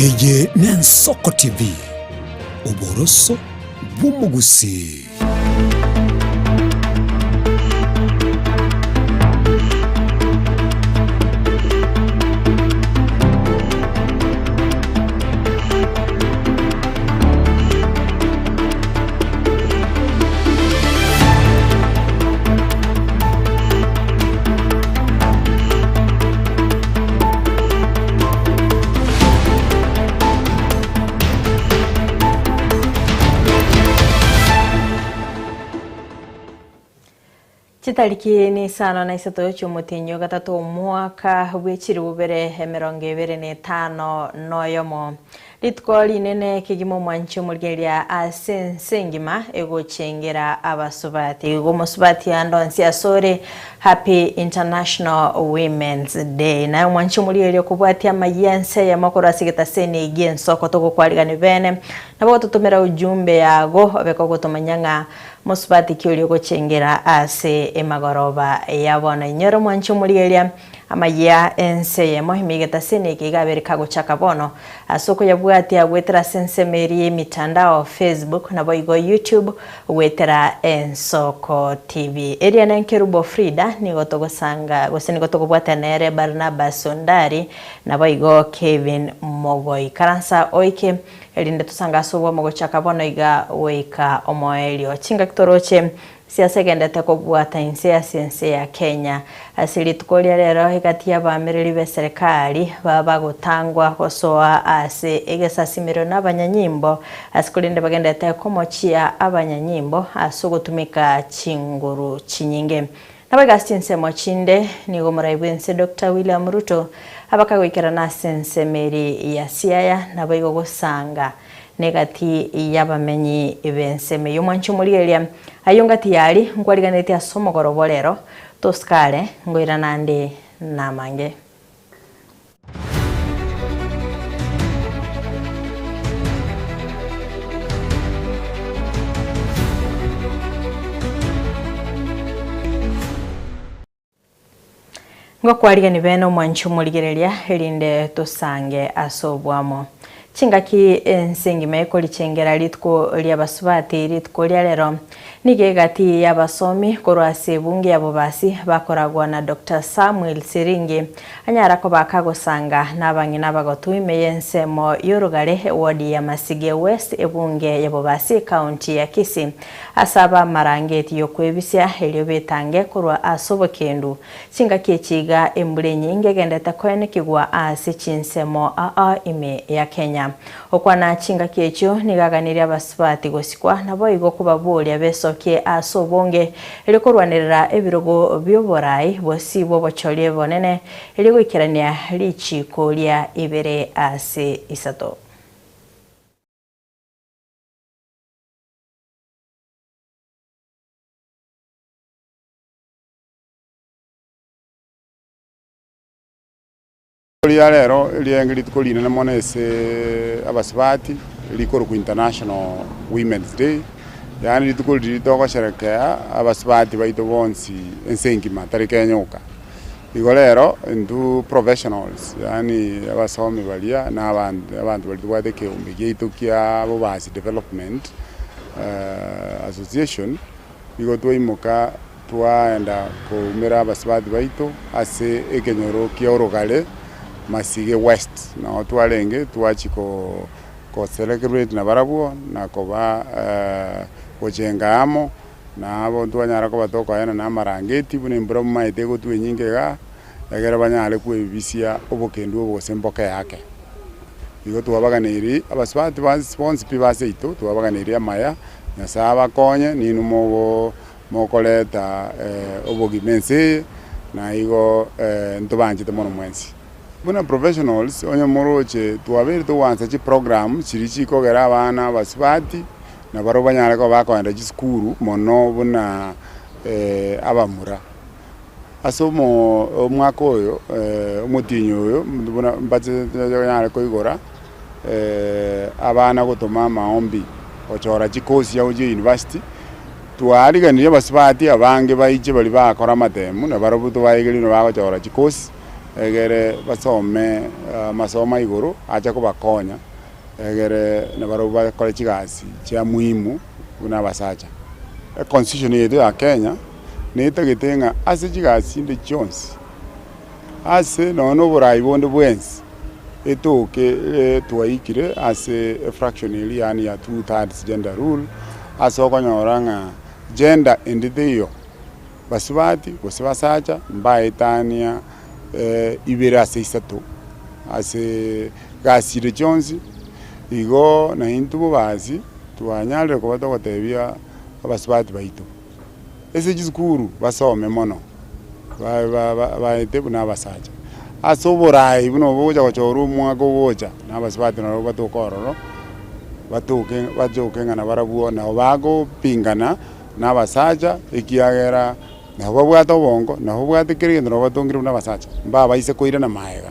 Eye n'Ensoko TV, oboroso bw'omogusii. Chitariki nisano na isato chi'omotienyi o gatato omwaka bwe chilifu bibere emerongo ebere na etano na oyomo. Rituko rinene kegima omwanchi omorigereria ase ense engima egochengera abasubati. Igo omosubati ande onsi asore Happy International Women's Day. Naye omwanchi omorigereria okobwatia amayia ense eyemo korwa ase egetaseni gi'ensoko togokwarigani bene. Nabo ogototomera ujumbe yago obe kogotomanya ng'a mosubati ki oria ogochengera ase emagoroba ya bono. Inyora omwanchi omorigereria Amayia ense eyemo ime egetaseni eke iga abere kagochaka bono ase okoyabwatia goetera ase ensemo eria y'emitandao, Facebook naboigo YouTube goetera Ensoko TV. Eria ne Nkerubo Frida nigo togosanga gose nigo tokobwatia nere Barnabas Ondari naboigo Kevin Mogoi. Karansa oike erinde tosange ase obwamo gochaka bono iga goika omoerio. Chingaki toroche Siasa egendete kobwata inse ase ense ya Kenya. Ase rituko ria rero egati y'abaamereri b'eserekari babagotangwa gosoa ase egesasimero nabanyanyimbo ase korende bagendete komochia abanyanyimbo ase ogotumeka chinguru chinyinge. Naboigo ase chinsemo chinde nigo omorai bw'ense Doctor William Ruto abakagoikerana ase ensemo eri ya Siaya naboigo gosanga Negati y'abamenyi b'ensemo eyio mwanche omorigereria, ayio ngati y'aria nkwariganetie ase omogoroba o rero, tosikare ngoirana ande namange. Ngokwarigani bene omwanchi omorigereria, erinde tosange ase obwamo. Chingaki ense engima ekorichengera rituko ri'abasubati rituko ria rero, nigo egati y'abasomi korwa ase ebunge ya Bobasi bakoragwa na Doctor Samuel Siringi anyara koba kagosanga nabang'ina abagotu ime y'ensemo y'orogare ewodi ya Masige West ebunge ya Bobasi ekaunti ya Kisii. Ase abamarangeti y'okwebisia, erio betange korwa ase obokendu. Chingaki echi iga embura enyinge egendete koenekigwa ase chinsemo aa ime ya Kenya. Okwana chingaki echio nigo aganirie abasubati gosikwa naboigo kobaboria besokie ase obonge erio korwanerera ebirogo bi'oborai bosio bw'obochoria obonene erio goikerania richiiko ria ibere ase isato. Ria rero riaenge rituko rinene mono ase abasubati, rikorokwa International Women's Day, yaani rituko riria togosherekea abasubati baito bonsi ense engima tari Kenya oka. Igo rero intwe professionals yaani abasomi baria na abanto abanto baria tobwate ekeombe giaito kia Bobasi Development Association, igo twaimoka twaenda koumera abasubati baito ase ekenyoro kia Orogare, Masige West, noo twarenge twachia ko ko celebrate nabarabwo na koba gochenga amo. Na abo ntwanyara koba tokoeana namarangeti, buna embura momaete egotwa enyinge igaa, egere banyare kwebisia obokendu obo gose mboke yake. Igo twabaganeirie abasubati bonsi bonsi pi ba seito, twabaganeirie amaya, Nyasae abakonye, ninwe mogo mokoreta obogima ense eye, na igo ntobanchete mono mwensi. Buna professionals, onye moroche twabeire togoansa chiprogram chiria chikogera abana abasubati. Na barabwo banyare koba bakoenda chisukuru mono buna abamura. Ase omwaka oyo, omotienyi oyo, buna mbanyare koigora abana gotoma amaombi, gochora chikosi chiabo chia university, twariganirie abasubati abange baiche baria bakora amatemu, na barabwo tobaegerie buna bagochora chikosi. egere basome amasomo a igoro ache kobakonya egere nabarabwo bakore chigasi chia muhimu buna abasacha. Econstitution yaito ya Kenya netagete ng'a ase chigasi chinde chionsi, ase nonya na oborai bonde bwensi, etoke twaikire ase efraction eria yaani ya two thirds gender rule, ase okonyora ng'a gender ende teiyo, basubati gose basacha mbaetania ibere ase isato ase gasi chire chionsi, igo naintwe bobasi twanyarire koba togotebia abasubati baito, ase chisukuru basome mono, baete buna abasacha. Ase oboraai buna obo ogocha gochorwa omwaka ogocha, na abasubati nabo batoke ororo, batoke bachoke ng'a nabarabwo nabo bagopingana na abasacha ekiagera nabo babwate obongo, nabo babwate kera egento nabo batongire buna abasacha, mbabaise koirana magega.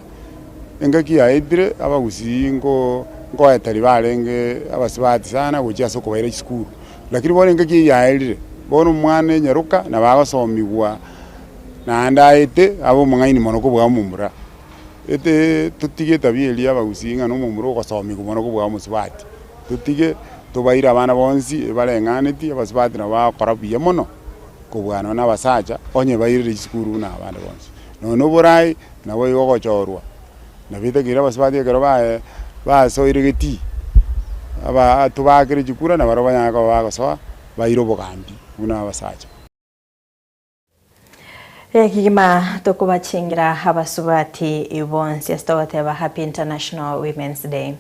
Engaki yaetire abagusii nko nkoeteri barenge abasubati sana gochia ase okobaira chisukuru, lakini bono engaki eyio yaerire, bono omwana enyaroka nabo agosomigwa naende aete abe omong'aini mono kobua omomura. Ete totige etabia eria abagusii ng'a na omomura ogosomigwa mono kobua omosubati, totige tobaire abana bonsi ebareng'aneti abasubati nabo bagokora buya mono kobua nonya na abasacha onye bairire chisukuru buna abande bonsi. Nonya na oborai Naboigo ogochorwa, na bitakeire abasubati ekero baye basoire getii, aba tobaakere chikura na barabwo banyare koba bagosoa baire obogambi buna abasacha. Ekegima tokobachengera abasubati bonsi ase togoteba Happy International Women's Day.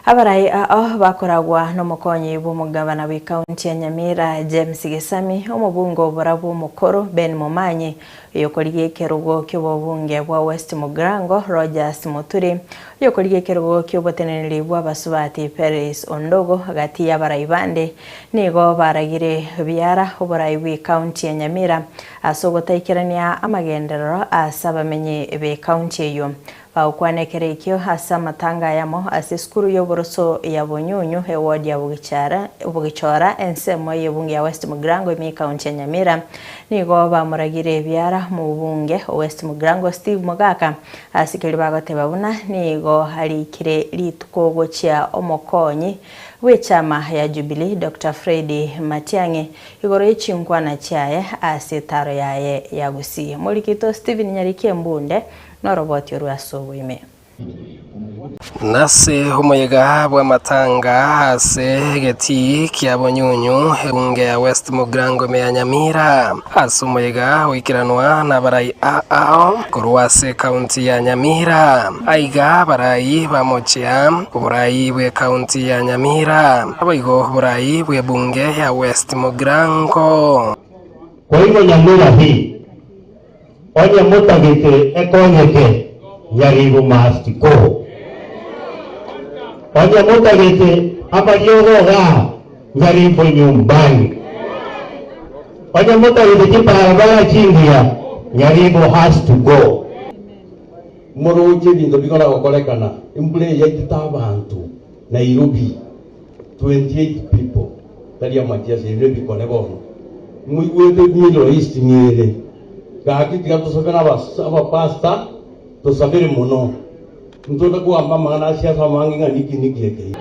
Abarai ao bakoragwa nomokonyi bw'omogabana bw'ekaunti ya Nyamira James Gesami, omobunge oborabwo omokoro Ben Momanyi, Oyokorigia ekerogo ki'obobunge bwa West Mugirango, Rogers Muturi, oyokorigia ekerogo ki'oboteneneri bw'abasubati Peris Ondogo gati y'abarai bande nigo baragire biara oborai bw'ecounty ya Nyamira ase ogotaikerania amagenderero ase abamenyi b'ecounty eyio. Bagokwana ekero ekio ase amatanga ayamo ase esukuru y'oboroso ya Bunyunyu eward ya Bogichora ensemo y'ebunge ya West Mugirango ime y'ecounty ya Nyamira nigo bamoragire ebiara omobunge o West Mugirango Steve Mogaka ase keria bagoteba buna nigo arikire rituko gochia omokonyi bw'echama ya Jubilee Doctor Fred Matiang'i igoro y'echinkwana chiaye ase etaro yaye ya Gusii. Morikito Stephen Nyariki Embunde Noroboti orwe ase oboime. Nase omoyega bw'amatanga ase egetii kia Bonyunyu, ebunge ya West Mugirango ime ya Nyamira, ase omoyega oikeranwa nabarai ao korwa ase ekaunti ya Nyamira. Aiga abarai bamochia oborai bw'ekaunti ya Nyamira, naboigo oborai bw'ebunge ya West Mugirango. Kwa hivyo Nyamira hii Onye motagete ekonyeke, Nyaribo must go. Onye motagete amariogo igaa, Nyaribo nyumbani. Onye motagete chibarabara chingiya, Nyaribo has to go. Moroche ebinto bikona gokorekana, embura eye yaitete abanto Nairobi, 28 people, tari amachiaso, ebio nebikone bono. Moigwete Middle East ng'ere. Gaki tiga tosabere abapastor, tosabere mono. Ntonda kogamba amang'ana a siasa amange ng'a niki niki eke.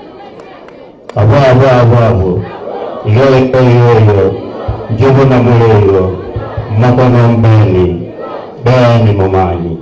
Abwo abwo abwo abwo, yo yo yo yo, inche buna more igo, mokono mbeni, beni momanyi.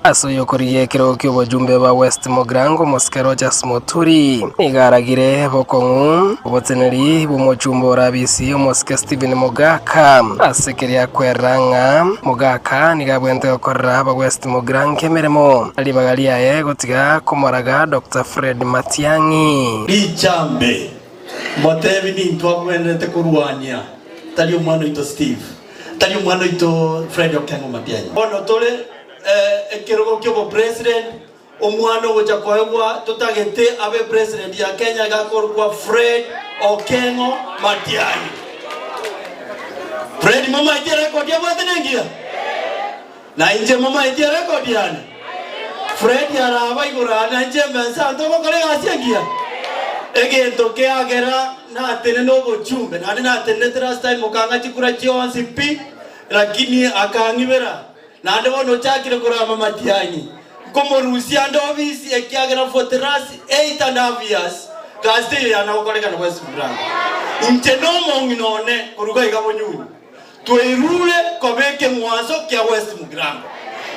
Ase oyokorigia ekerogo ki'obojumbe bwa West Mugirango, Omosike Rogers Muturi, nigo aragire bokong'u oboteneneri bw'omochumba orabisi Omosike Stephen Mogaka ase keria kwerera ng'a Mogaka nigo abwenerete gokorera aba West Mugirango emeremo ribaga riaye gotiga komoraga Doctor Fred Matiang'i. Richambe, motebi nintwe agwenerete korwania, tari omwana oito Steve, tari omwana oito Fred Okengo Matiang'i. Bono tore ekerogo ki'obopresident, omwana ogocha koegwa totagete abe president ya Kenya iga akorokwa Fred Okengo Matiang'i. Fred momaeti erekodi abwate nengiya? Na inche momaeti erekodi yane? Fred araba igoro aa na inche mbe nse aa togokora egasi engiya? Egento kiagera natenene obochumbe naende natenenete last time mokang'a chikura chionsi pi, lakini akang'ibera. Naende bono ochakire korama Matiang'i, nkomorusia ande obisi, ekiagera for the last eight and half years gasi teiyo yana gokorekana West Mugirango. Inche nomong'ina one korwa iga iga Bonyunyu, twerure koba ekeng'wanso kia West Mugirango.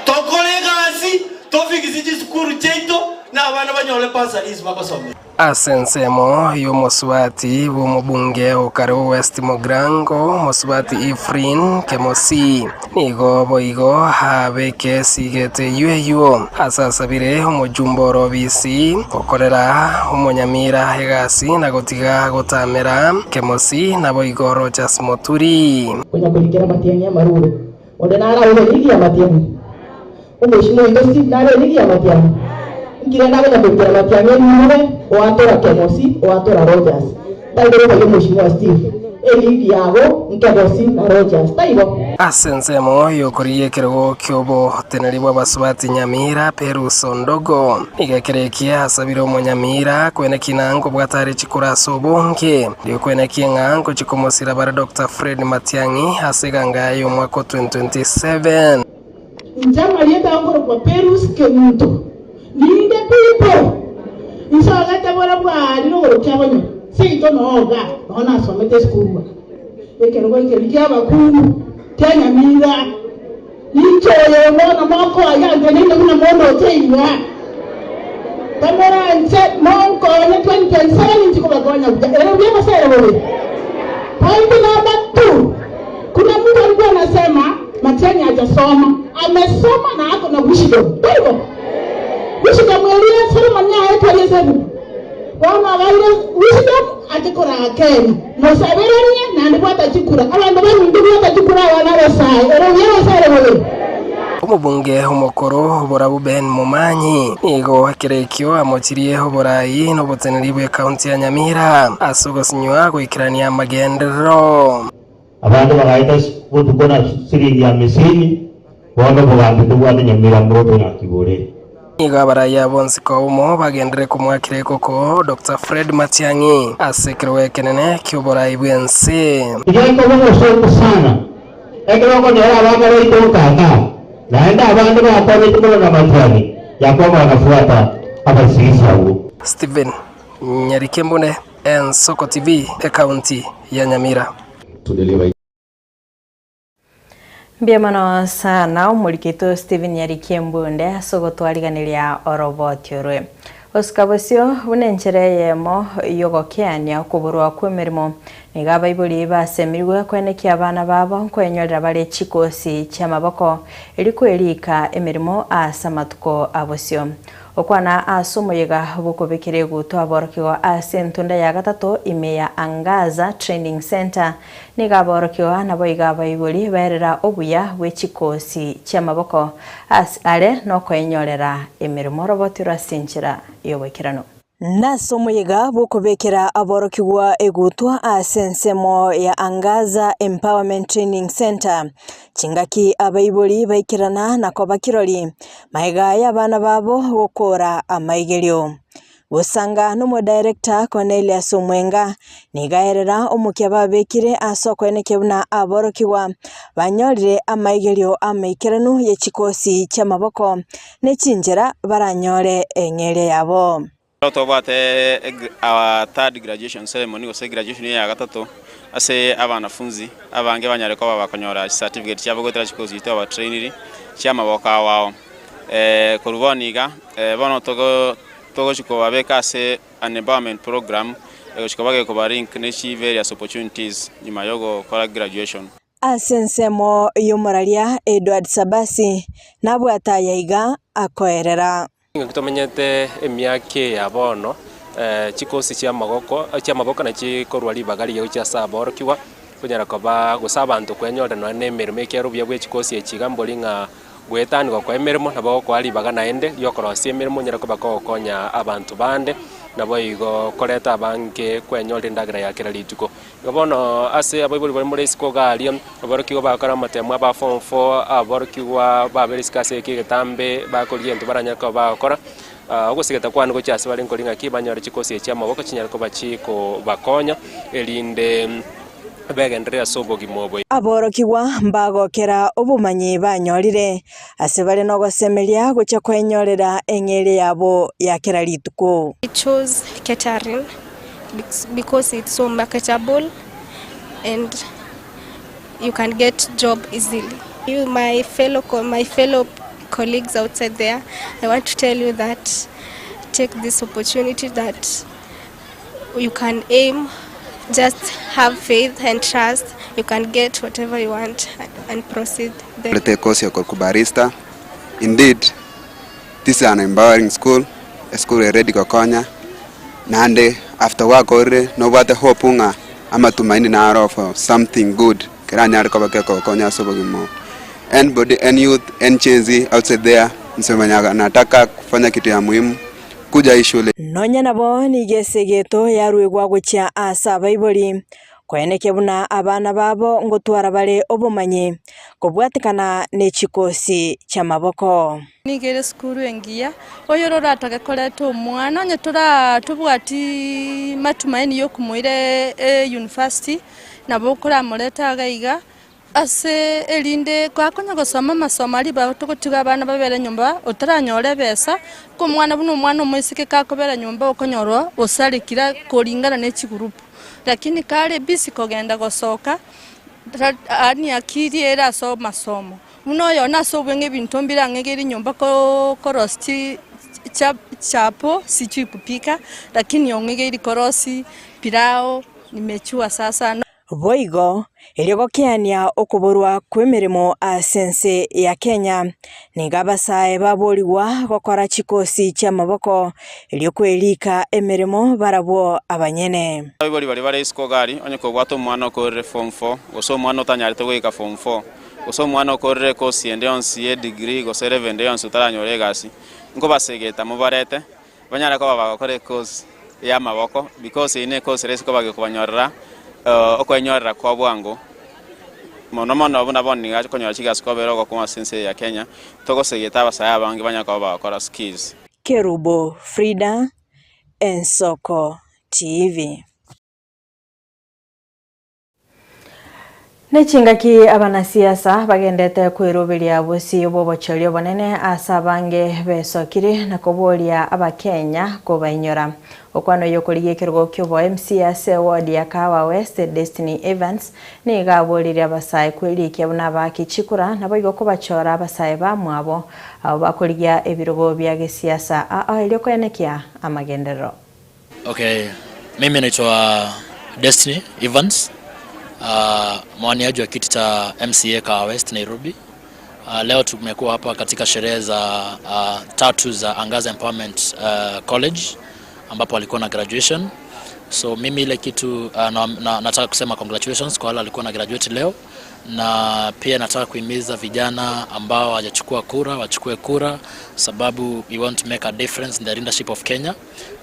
Tokore egasi, tofigisi chisukuru chiaito, na abana banyore bursaries bagosomera. Ase ensemo y'omosubati bw'omobunge o kare o West Mugirango, omosubati Ephraim Kemosi, nigo boigo abeke esigete eyio eyio ase asabire omojumbe ore obisi gokorera omonyamira egasi na gotiga gotamera Kemosi naboigo Rodgers Moturi. Konya korikera amatiang'i amarube. Onde naraure ligi y'amatiang'i? Omweshimiwa oito Steve nare eligi y'amatiang'i? Inki rende agocha korikera amatiang'i erirube oatora Kemosi oatora Rogers? Taibo boigo omweshimiwa Steve, eligi yago nKemosi na Rogers, taibo? Ase ensemo y'okorigia ekerogo ki'oboteneri bw'abasubati Nyamira, Perus Ondogo, nigo ekero eki asabire omonyamira kwenekia ng'a nkobwata are chikura ase obonge. Riokwenekia ng'a ngochia komosira bare Doctor Fred Matiang'i ase eganga y'omwaka o 2027. Inche amarieta ao nkorokwa Perus Kemunto, ninde people insogete borobwo aa rirogoro kia bonyoro, seito noo igaa noo nasomete esukuru aa, ekerogo ekeria kia abakungu kia Nyamira, ninche oyo bono mokoa nteneine buna mondoche iga, tamoranche monkonye 2027 inchi kobakonya buya, ere buya gose ere bobe? Point number two, kuna mtu alikuwa anasema Matiang'i hajasoma, amesoma na ako na wisdom, taibo? Wisdom eria Solomon yaetwe aria ase ebuku, bono abaire wisdom ache koraa Kenya, mosaberanie naende bwata chikura, abanto baminto bwata chikura abana abasae, ere buya gose ere bobe? Omobunge omokoro oborabu Ben Momanyi nigo ekero ekio amochirie oborai na oboteneneri bw'ekaunti ya Nyamira ase ogosinywa goikerania amagenderero. Abande bagaeta botuko na siringi hamisini, bono obogambi tobwate nyamira moroche ng'aki bore. Nigo abaraiya bonsi koumo bagenderere komoakera ekoko Doctor Fred Matiang'i ase ekerogo ekenene ki'oborai bw'ense. Iga ekoba obosongo sana ekero okonyora abana baito nkaka, naende abande bakonyete mono na Matiang'i ya kwamba bagafuata abasigisi abwo. Stephen Nyarikembune, Ensoko TV, Ekaunti ya Nyamira. Mbuya mono sana omorikito Stephen Nyarikie Mbunde ase ogotwariganeria oroboti orwe. Gosuka bosio buna enchera eyemo y'ogokeania okoborwa kw'emeremo, nigo abaibori basemirwe koenekia abana babo nkoenyorera bare chikosi chi'amaboko erio kwerika emeremo ase amatuko a bosio. Okwana ase omoyega bw'okobekera egutwa aborokigwa ase entunda ya gatato ime ya Angaza Training Centre, nigo aborokigwa naboigo abaibori baerera obuya bwe chikosi chi'amaboko ase are nokoenyorera emeremo oroboti rw'ase enchera y'oboikeranu. Nase omoyega bw'okobekera aborokigwa egutwa ase ensemo ya Angaza Empowerment Training Centre, chingaki abaibori baikerana na koba kirori, Magega y'abana babo gokora amaigerio. Gosanga nomodirector Cornelius Omwenga nigo aerera omokia babekire ase okoenekia buna aborokigwa banyorire amaigerio amaikeranu ye chikosi chi'amaboko ne chinchera baranyore eng'eria yabo. Ekero tobwate our third graduation ceremony gose graduation eye ya gatato ase abanafunzi abange banyare koba bakonyora chicertificate chiabo goetera chikosi echio twabatrainiri chia amaboko ao ao. Korwa bono iga, bono togo togochi kobabeka ase an empowerment program egochi koba gekoba link ne chi various opportunities nyuma ya ogokora graduation. Ase ensemo y'omoraria Edward Sabasi nabwate aya iga akoerera. Ngaki tomenyete emiaka eye ya bono, chikosi chi'amagoko chi'amaboko nachi korwa ribaga rigiya gochia ase aborokigwa, konyara koba gose abanto kwenyorera nonya na emeremo ekiagera obuya bwe chikosi echi iga mbori ng'a goetania gokoa emeremo nabo ogokoa ribaga naende riokorosia emeremo onyare koba kogokonya abanto bande, naboigo koreta abange kwenyorera endagera ya kera rituko. Igo bono ase abaibori baria more isiko iga aria, aborokigwa bagakora amatemo aba form four, aborokigwa babere isiko ase eke egetambe, bakorigia egento baranyare koba bagokora, ogosigeta kwane gochia ase bare nkori ng'aki banyore chikosi echi chi'amaboko chinyare koba chikobakonya, erinde. Begenderere ase obogima obo. Aborokigwa mbagokera obomanyi banyorire, ase bare nogosemeria gochia kwenyorera eng'eria yabo ya kera rituko. I chose catering because it's so marketable and you can get job easily. You my fellow my fellow colleagues outside there, I want to tell you that take this opportunity that you can aim just have faith and trust you can get whatever you want and proceed then. Korete ekosi ya korokwa barista, indeed this is an empowering school, esukuru ere ready gokonya, naende after gwakorire nobwate hope ng'a amatumaini naro for something good keranyare koba kekogokonya ase obogima obo. Anybody, any youth, any Gen Z outside there, inse mwenye anataka kufanya kitu ya muhimu. Kuja hii shule. Nonya nabo nigo esegeto yaruegwa gochia ase abaibori, koenekia buna abana babo ngotwara bare obomanyi kobwatekana ne chikosi chi'amaboko. Nigo ere esukuru engiya, oyore oratake koreta omwana, onye toraa tobwati matumaini ya okomoira eyunifasiti, nabo okoramorete iga iga, Ase erinde gwakonya gosoma amasomo aria ribaga togotiga abana babere nyomba otaranyora ebesa, ko omwana buna omwana omoiseke kakobera nyomba okonyorwa osarekire koringana ne chigurupu. Lakini kare busy kogenda gosoka yaani akili ere ase amasomo. Buna oyono ase obweng'e ebinto mbire ang'e iga ere nyomba ko korosia chi chapo sijui kupika lakini ong'egeiri korosia pilau nimejua sasa. Boigo, erio gokeania okoborwa kw'emeremo ase ense ya Kenya, nigo abasae baborigwa gokora chikosi chi'amaboko erio kwerika emeremo barabwo abanyene. Abaibori baria bare isiko gari, onye kobwate omwana okorire form four, gose omwana otanyarete goika form four, gose omwana okorire ekosi ende yonsi ye degree gose level ende yonsi otaranyora egasi, nkobasegeta mobarete, Banyare koba bagokora ekosi y'amaboko because eyio nekosi ere ase koba gekobanyorera okwenyorera kwa bwango mono mono buna bono nigo akonyora chigasi kobera ogokong'u ase ense eye ya Kenya, togosegete abasae abange banyare koba bagokora skills. Kerubo Frida, Ensoko TV. Ne chingaki abanasiasa bagendete kweroberia bosio bw'obochori obonene ase abange besokire na koboria abakenya kobainyora. Okwana oyio okorigia ekerogo ki'obo MCA ase eward ya Kahawa West Destiny Evans nigo aboririe abasae kwerikia buna abaaki chikura naboigo kobachora abasae bamwabo abwo bakorigia ebirogo bia gesiasa ao erio koenekia amagenderero. Okay, mimi naitwa Destiny Evans, uh, mwaniaji wa kiti cha MCA Kahawa West Nairobi. Uh, leo tumekuwa hapa katika sherehe za uh, tatu za Angaza Empowerment uh, College ambapo walikuwa na graduation. So mimi ile kitu uh, na, na, nataka kusema congratulations kwa wale walikuwa na graduate leo na pia nataka kuhimiza vijana ambao hawajachukua kura wachukue kura, sababu we want to make a difference in the leadership of Kenya.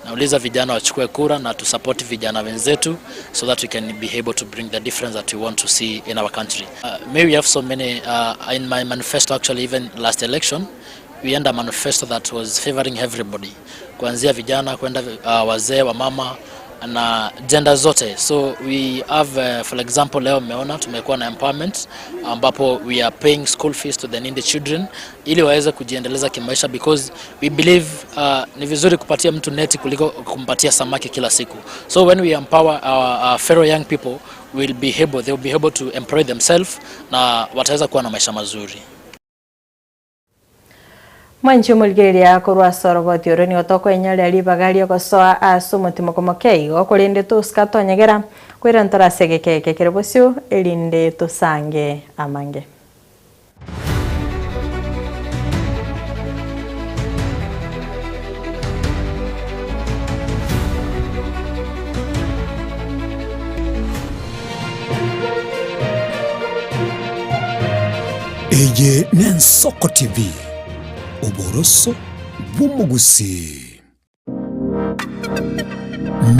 Nauliza vijana wachukue kura na tusupport vijana wenzetu so that we can be able to bring the difference that we want to see in our country. Uh, may we have so many uh, in my manifesto actually even last election we had a manifesto that was favoring everybody kuanzia vijana kwenda uh, wazee wa mama na gender zote so we have uh, for example leo mmeona tumekuwa na empowerment ambapo we are paying school fees to the needy children ili waweze kujiendeleza kimaisha because we believe uh, ni vizuri kupatia mtu neti kuliko kumpatia samaki kila siku so when we empower our, our fellow young people will be able, they will be able to employ themselves na wataweza kuwa na maisha mazuri. Mwanche omorigereria korwa ase oroboti oro nigo tokoenyoria ribaga ri'ogosoa ase omotimoko moke igo, korende tosika tonyegera, koira ntore ase egeka eke kere bosio, erinde tosange amange. Eye n'Ensoko TV, oboroso bw'omogusii.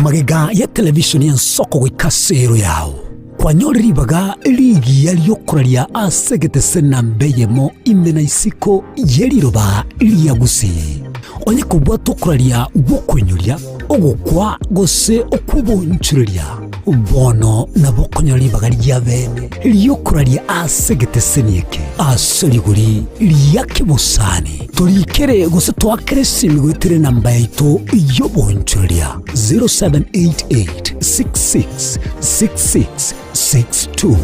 Magega ya televisheni y'Ensoko goika ase ero yao, kwanyorire ribaga rigiya ri'okoraria ase egetese namba eyemo ime na isiko ye riroba ria Gusii. Onye kobwate okoraria gw'okoinyoria, ogokwa gose okw'obonchoreria. Bono nabo okonyora ribaga ria bene ri'okoraria ase egeteseni eke ase rigori ria kebosani. Torikere gose toakere esimi goetera enamba yaito y'oboonchoreria 0788 66 66 62.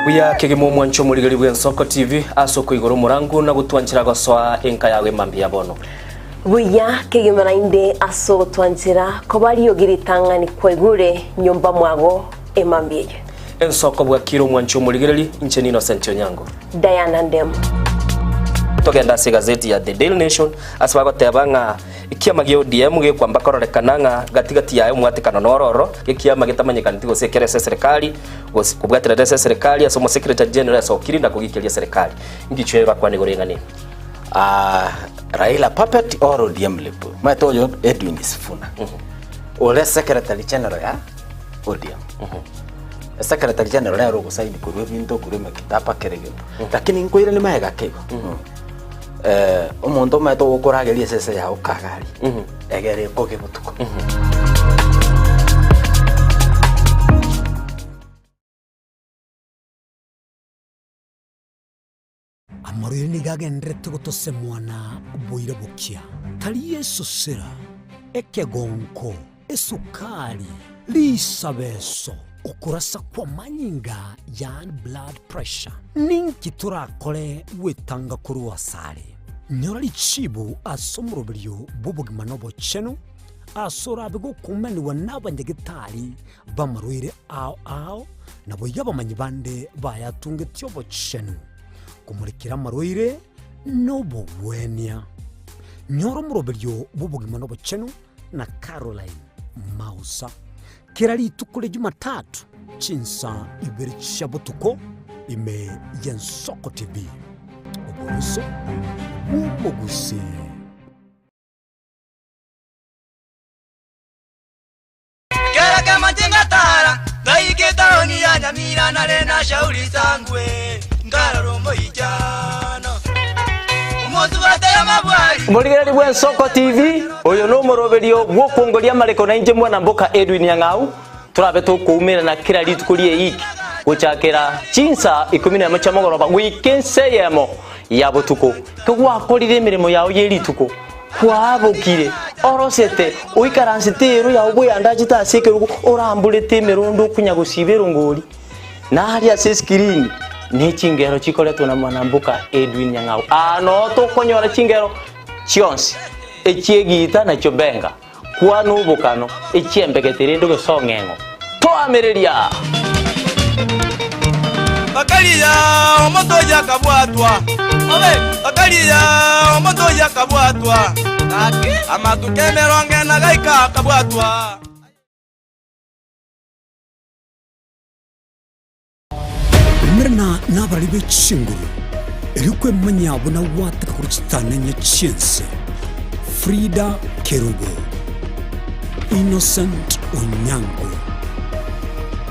Buya kegima omwancho omorigeri bw'Ensoko TV ase okoigora omorangu na gotwanchera gosoa enka yago emambia ya bono. Buya kegima naende ase ogotwanchera koba riogi ritang'ani kwaigure nyomba mwago emambia eye. Ensoko bwakire omwancho omorigereri, inche n'Innocent Onyango. Diana Ndemo. Togende ase egazeti ya The Daily Nation ase bagoteba ng'a Ekiama gia ODM gekwamba kororekana ng'a gati gati yaye omwatekano noro oro, ekiama getamanyekaneti gose ekere ase eserekari, gose kobwaterera ase eserekari ase omosecretary general esokiri na kogikeria eserekari. Inki chio bakwana igoro y'eng'ana eye? Ah, Raila puppet or ODM lip. Omanyete oyo Edwin Sifuna. Ore secretary general ya ODM. Secretary general nere ogosaini korwa ebinto korwa emekitaba kera egento. Lakini nkoirania magega ake igo. Omonto omanyete ogokorageria esese yao kagari, egere ekoge botuko. Amarwaire nigo agendererete gotosemwa na boira bokia, tari esosera, ekegonko, esukari, risabeso, okorasa kw'amanyinga, yaani blood pressure. Ninki torakore gwetanga korwa asare? Nyora richibu ase omoroberio bw'obogima na obochenu, ase orabe gokumanigwa n'abanyagetari b'amarwaire ao ao, naboigo abamanyi bande bayatungetie obochenu, komorekera amarwaire nobogwenia. Nyora omoroberio bw'obogima na obochenu na Caroline Mausa. Kera rituko ria Jumatatu chinsa ibere chia botuko ime y'Ensoko TV. Oboroso bw'omogusii. Kera kemanche ngatara ngaika etaoni ya Nyamira nare na shauri sangwe nkarora omoichano omosubate y'amabwari. Omorigereria bw'Ensoko TV, oyo nomoroberio bw'okwongoria amareko nainche mwana mboka Edwin Nyang'au, torabe tokoumerana kera rituko ri'eiki gochakera chinsa ikomi nemo chia mogoroba goika ensa eyemo ya botuko. Kegwakorire emeremo yao ye rituko, Kwabokire, orosete, oikaransete eero yao bweyandachete ase ekerogo, oramborete emerondo okonya gosiba erongori, na aria ase esikirini ne chingero chikoretwa na mwanamboka Edwin Nyang'au. Aa noo tokonyora chingero chionsi, echi'egiita na chiobenga, kwana obokano, echi'embegete rende gose ong'eng'o. Toamereria! Bakaria omonto oyio akabwatwa, bakaria omonto oyio akabwatwa, amatuko emerongo ena gaika akabwatwa. Umerana nabarari be chinguru, erio kwemanyia buna gwateka korwa chitanenye chi'ense. Frida Kerubo, Innocent Onyango,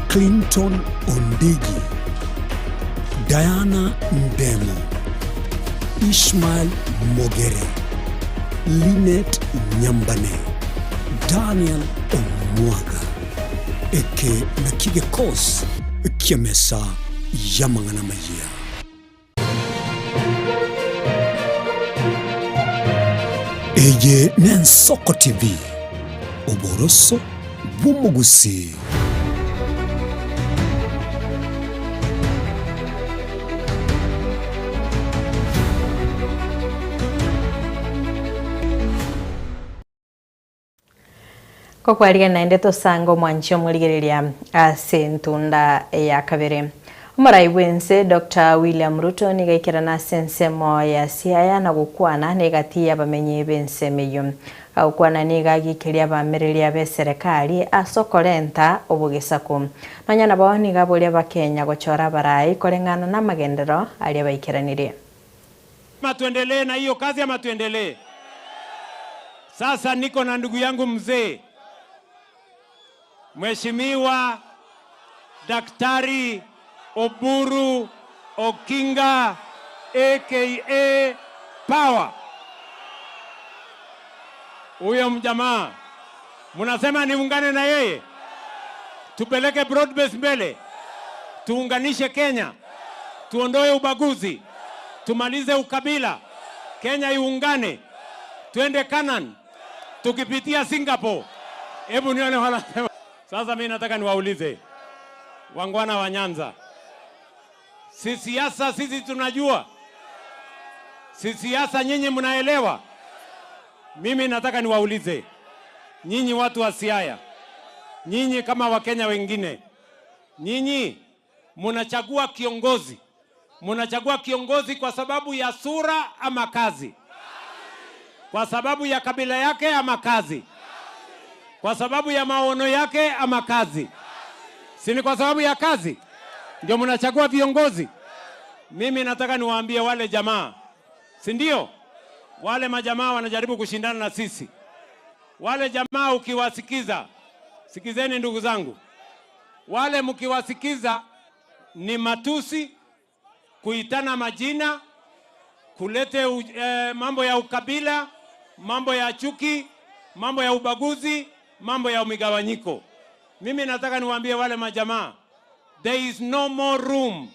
Clinton Ondigi, Diana Ndemo, Ishmael Mogere, Linet Nyambane, Daniel Omwaga. Eke nakio gekosi ki'emesa y'amang'ana amayia. Eye n'Ensoko TV, oboroso bw'omogusii. Kokwarigia naende tosange omwanchi omorigereria ase entunda ya kabere. Omorai bw'ense Doctor William Ruto nigo aikerana ase ensemo ya Siaya na gokwana negati y'abamenyi b'ensemo eyio. Gagokwana nigo agikeria abamereria b'eserekari ase okorenta obogesaku. Nonya nabo nigo aboria abakenya gochora abarai koreng'ana namagenderero aria baikeranirie. Ama tuendelee na hiyo kazi ama tuendelee? Sasa niko na ndugu yangu mzee Mheshimiwa Daktari Oburu Okinga aka Power. Huyo mjamaa mnasema niungane na yeye, tupeleke broad base mbele, tuunganishe Kenya, tuondoe ubaguzi, tumalize ukabila, Kenya iungane, twende Canaan tukipitia Singapore. Hebu nione wanasema. Sasa mimi nataka niwaulize wangwana wa Nyanza, si siasa sisi tunajua, si siasa nyinyi mnaelewa. Mimi nataka niwaulize nyinyi watu wa Siaya, nyinyi kama Wakenya wengine, nyinyi mnachagua kiongozi, mnachagua kiongozi kwa sababu ya sura ama kazi? Kwa sababu ya kabila yake ama kazi? Kwa sababu ya maono yake ama kazi? Si ni kwa sababu ya kazi ndio mnachagua viongozi? Mimi nataka niwaambie wale jamaa, si ndio? Wale majamaa wanajaribu kushindana na sisi. Wale jamaa ukiwasikiza, sikizeni ndugu zangu, wale mkiwasikiza ni matusi, kuitana majina, kulete u, eh, mambo ya ukabila, mambo ya chuki, mambo ya ubaguzi, mambo ya migawanyiko. Mimi nataka niwaambie wale majamaa, there is no more room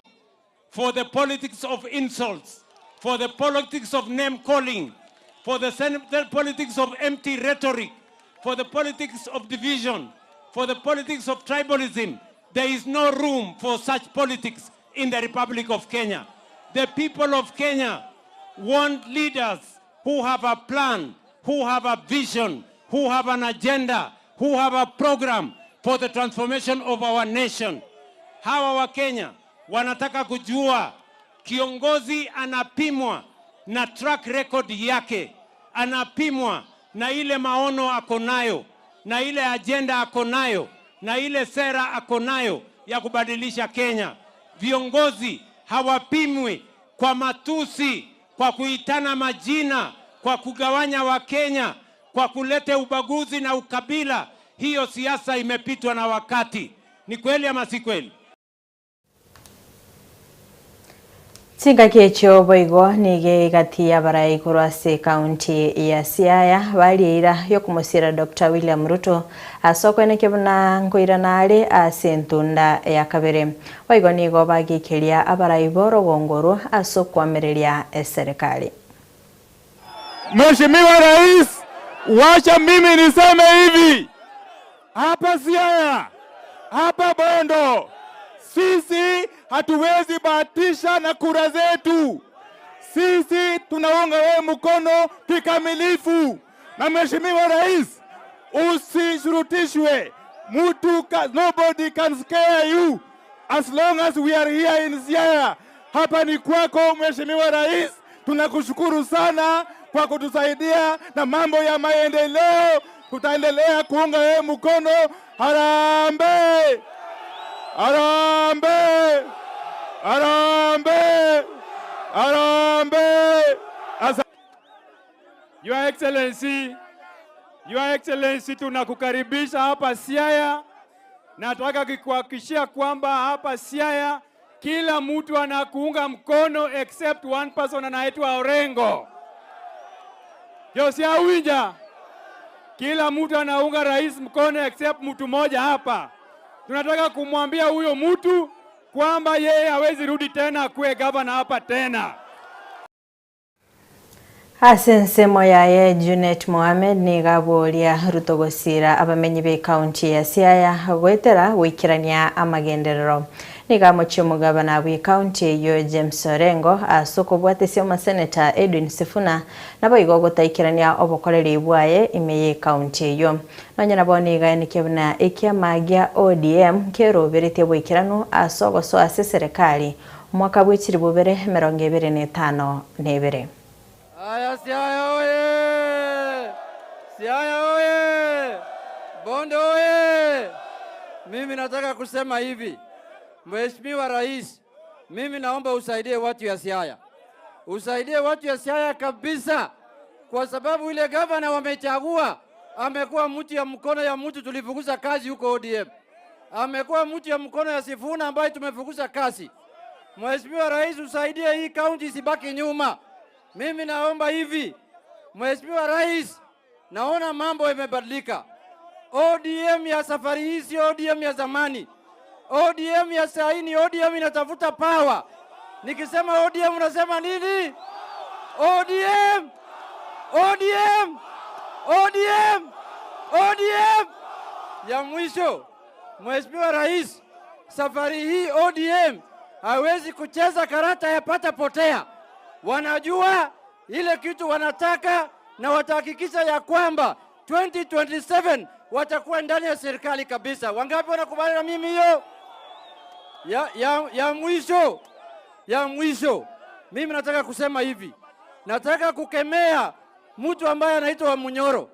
for the politics of insults, for the politics of name calling, for the sen- the politics of empty rhetoric, for the politics of division, for the politics of tribalism. There is no room for such politics in the Republic of Kenya. The people of Kenya want leaders who have a plan, who have a vision, who have an agenda, who have a program for the transformation of our nation. Hawa wa Kenya wanataka kujua kiongozi anapimwa na track record yake, anapimwa na ile maono ako nayo, na ile ajenda ako nayo, na ile sera ako nayo ya kubadilisha Kenya. Viongozi hawapimwi kwa matusi, kwa kuitana majina, kwa kugawanya Wakenya, kwa kuleta ubaguzi na ukabila. Hiyo siasa imepitwa na wakati. Ni kweli ama si kweli? Chingaki echio boigo nigo egati y'abarai korwa ase ekaunti ya Siaya barieira yokomosira Dr. William Ruto ase okoenekia buna nkoirana are ase entunda ya kabere. Boigo nigo bagikeria abarai ba orogongo orwo ase okwamereria eserekari. Mheshimiwa Rais, wacha mimi niseme hivi, hapa Siaya, hapa Bondo, sisi hatuwezi bahatisha na kura zetu. Sisi tunaunga wewe mkono kikamilifu. Na Mheshimiwa Rais, usishurutishwe mtu, nobody can scare you as long as we are here in Siaya. Hapa ni kwako Mheshimiwa Rais, tunakushukuru sana kwa kutusaidia na mambo ya maendeleo. Tutaendelea kuunga wewe mkono. Harambee! Harambee! Harambee! Harambee! Asa Your Excellency, Your Excellency, tunakukaribisha hapa Siaya. Nataka kukuhakikishia kwamba hapa Siaya kila mtu anakuunga mkono except one person anaitwa Orengo. Josia Winja, kila mtu anaunga rais mkono except mtu mmoja hapa. Tunataka kumwambia huyo mtu kwamba yeye hawezi rudi tena akuwe gavana hapa tena. Ase ensemo yaye Junet Mohamed nigo aboria Ruto gosira abamenyi ba ekaunti ya Siaya goetera goikerania amagenderero. Nigo amochie omogabana bwa ekaunti eywo James Orengo ase okobwatesia omoseneta Edwin Sifuna nabo igo ogotaikerania obokoreri bwaye ime ya ekaunti eywo. Nonya nabo nigo aenekia buna ekiama gia ODM keroberetie boikeranu ase ogosoa ase eserekari omwaka bwa echiri bobere emerongo ebere na etano na ebere. Aya, Siaya oye! Siaya oye! Bondo oye! Mimi nataka kusema hivi, Mheshimiwa Rais, mimi naomba usaidie watu ya Siaya, usaidie watu ya Siaya kabisa, kwa sababu ile gavana wamechagua amekuwa mtu ya mkono ya mtu tulifukuza kazi huko ODM, amekuwa mtu ya mkono ya Sifuna ambaye tumefukuza kazi. Mheshimiwa Rais, usaidie hii kaunti isibaki nyuma. Mimi naomba hivi, Mheshimiwa Rais, naona mambo imebadilika. ODM ya safari hii sio ODM ya zamani. ODM ya saa hii ni ODM inatafuta power. Nikisema ODM unasema nini? ODM! ODM! ODM! ODM! Ya mwisho, Mheshimiwa Rais, safari hii ODM hawezi kucheza karata ya pata potea. Wanajua ile kitu wanataka na watahakikisha ya kwamba 2027 watakuwa ndani ya serikali kabisa. Wangapi wanakubali na mimi hiyo? Ya, ya, ya mwisho ya mwisho, mimi nataka kusema hivi, nataka kukemea mtu ambaye anaitwa Munyoro.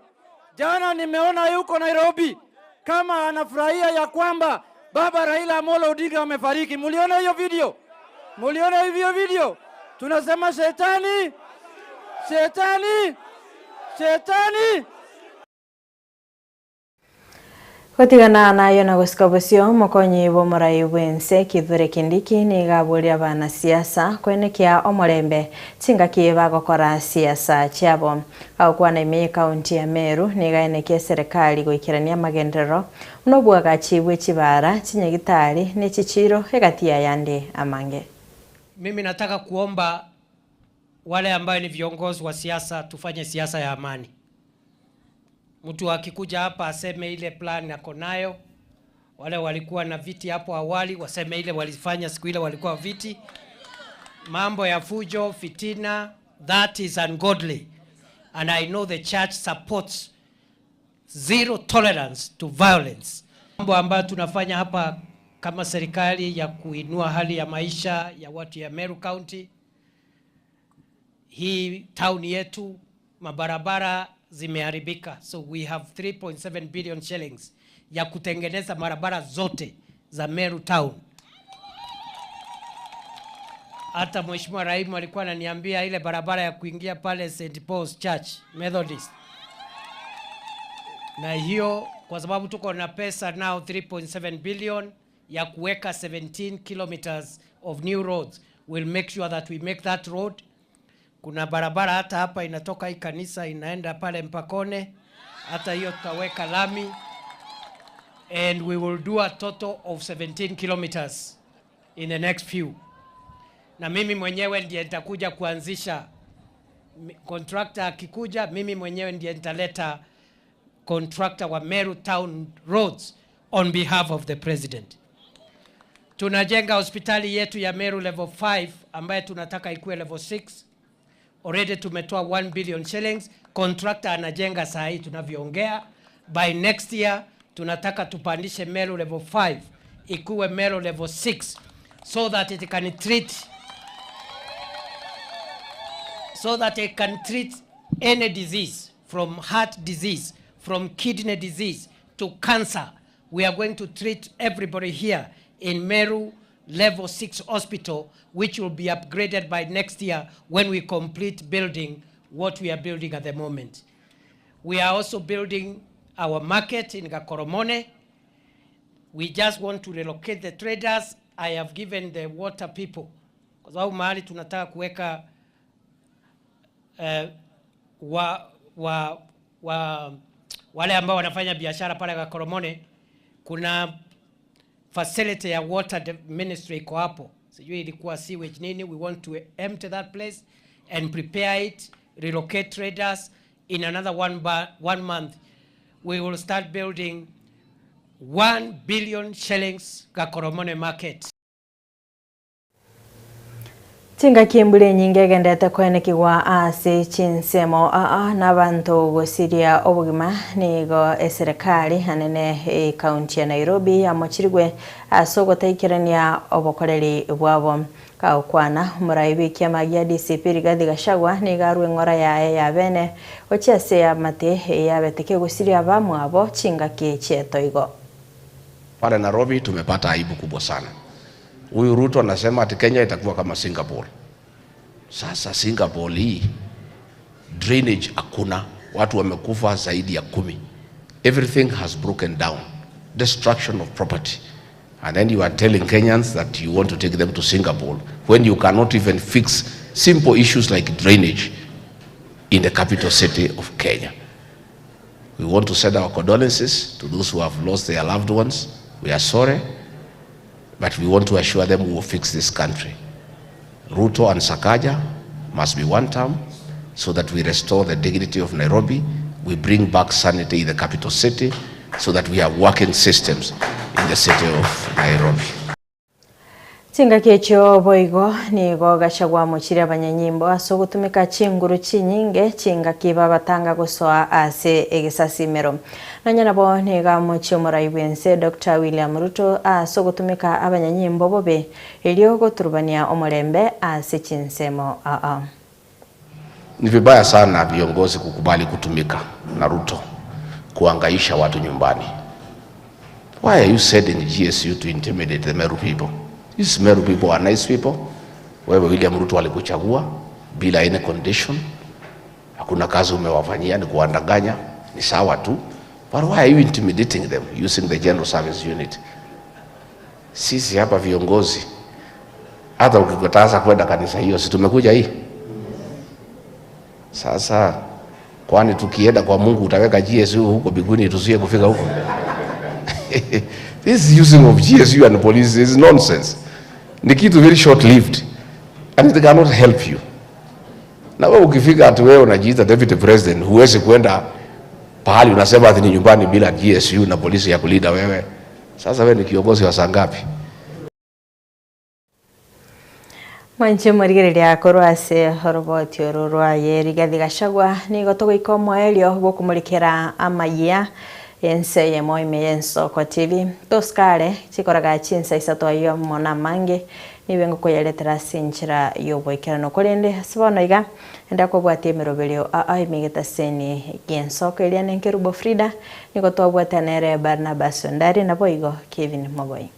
Jana nimeona yuko Nairobi kama anafurahia ya kwamba baba Raila Amolo Odinga amefariki. Muliona hiyo video? Muliona hiyo video? Tunasema shetani, shetani, shetani. Gotigana nayo na gosika bosio mokonyi bw'omorai bwense Kithure Kindiki niga aboria abanasiasa kwenekia omorembe chingaki bagokora siasa chiabo. Agokwana ime ekaunti ya Meru niga enekia eserekari goikerania amagenderero buna obwagachi bwe chibara, chinyagitari ne chichiro egati ya yande amange. Mimi nataka kuomba wale ambayo ni viongozi wa siasa tufanye siasa ya amani. Mtu akikuja hapa aseme ile plan ako nayo. Wale walikuwa na viti hapo awali waseme ile walifanya siku ile walikuwa viti. Mambo ya fujo, fitina, that is ungodly. And I know the church supports zero tolerance to violence. Mambo ambayo tunafanya hapa kama serikali ya kuinua hali ya maisha ya watu ya Meru County, hii town yetu mabarabara zimeharibika, so we have 3.7 billion shillings ya kutengeneza barabara zote za Meru Town. Hata Mheshimiwa Raimu alikuwa ananiambia ile barabara ya kuingia pale St Paul's Church Methodist, na hiyo kwa sababu tuko na pesa now 3.7 billion ya kuweka 17 kilometers of new roads, we'll make sure that we make that road. Kuna barabara hata hapa inatoka hii kanisa inaenda pale Mpakone, hata hiyo tutaweka lami and we will do a total of 17 kilometers in the next few. Na mimi mwenyewe ndiye nitakuja kuanzisha contractor akikuja, mimi mwenyewe ndiye nitaleta contractor wa Meru Town Roads on behalf of the president. Tunajenga hospitali yetu ya Meru level 5 ambaye tunataka ikuwe level 6. Already tumetoa 1 billion shillings. Contractor anajenga saa hii tunavyoongea. By next year tunataka tupandishe Meru level 5 ikuwe Meru level 6 so that it can treat so that it can treat any disease from heart disease, from kidney disease to cancer. We are going to treat everybody here in Meru Level 6 Hospital, which will be upgraded by next year when we complete building what we are building at the moment. We are also building our market in Gakoromone. We just want to relocate the traders. I have given the water people, kwa sababu mahali tunataka kuweka eh, wa, wa, wa, wale ambao wanafanya biashara pale Gakoromone, kuna facility ya water ministry iko hapo, sijui ilikuwa sewage nini. We want to empty that place and prepare it, relocate traders. In another one month we will start building 1 billion shillings Gakoromone market. Chingaki embura enyinge egendete koenekigwa ase chinsemo aa na abanto gosiria obogima nigo eserekari anene ekaunti ya Nairobi amochirigwe ase ogotaikerania obokoreri bwabo. Gagokwana omorai bwa ekiama gia DCP Rigathi Gachagua nigo arwa eng'ora yaye ya bene gochia ase eamate eyabete kegosiria abamwabo chingaki chietoigo. Pale Nairobi tumepata aibu kubwa sana. Huyu Ruto anasema ati Kenya itakuwa kama Singapore. Sasa Singapore hii drainage hakuna, watu wamekufa zaidi ya 10. Everything has broken down. Destruction of property. And then you are telling Kenyans that you want to take them to Singapore when you cannot even fix simple issues like drainage in the capital city of Kenya. We want to send our condolences to those who have lost their loved ones. We are sorry, but we want to assure them we will fix this country. Ruto and Sakaja must be one term so that we restore the dignity of Nairobi, we bring back sanity in the capital city so that we have working systems in the city of Nairobi. Chingaki echio boigo nigo Gachagua amochirie abanyanyimbo ase ogotumeka chinguru chinyinge chingaki babatanga gosoa ase egesasimero. Nonya nabo nigo amochie omorai bw'ense Doctor William Ruto ase ogotumeka abanyanyimbo bobe erio goturubania omorembe ase chinsemo aa. Ni vibaya sana viongozi kukubali kutumika na Ruto kuangaisha watu nyumbani. Why are you sending GSU to intimidate the Meru people? These Meru people are nice people. Wewe William Ruto alikuchagua bila any condition. Hakuna kazi umewafanyia, ni kuwadanganya, ni sawa tu. But why are you intimidating them using the General Service Unit? Sisi hapa viongozi, hata ukikataza kwenda kanisa hiyo, si tumekuja hii sasa. Kwani tukienda kwa Mungu utaweka GSU huko mbinguni tuzuie kufika huko? This using of GSU and police is nonsense. Ni kitu very short lived and it cannot help you. Na wewe ukifika ati wewe unajiita deputy president, huwezi kwenda pahali unasema ati ni nyumbani bila GSU na polisi ya kulinda wewe. Sasa wewe ni kiongozi wa saa ngapi? Mwanche morigereria korwa ase oroboti oro rwaye Rigathi Gachagua nigo togoika omoerio bw'okomorekera amayia ense eyemo ime y'Ensoko TV. Tosikare chikoraga chinsa isato ayio amo namange nibe ngokoyaretera ase enchera y'oboikeranu. Korende ase bono iga enda kobwatia emeroberio aa ime egetaseni gi'ensoko eria nenkerubo Frida nigo twabwate nere Barnabas Ondari naboigo Kevin Mogoi.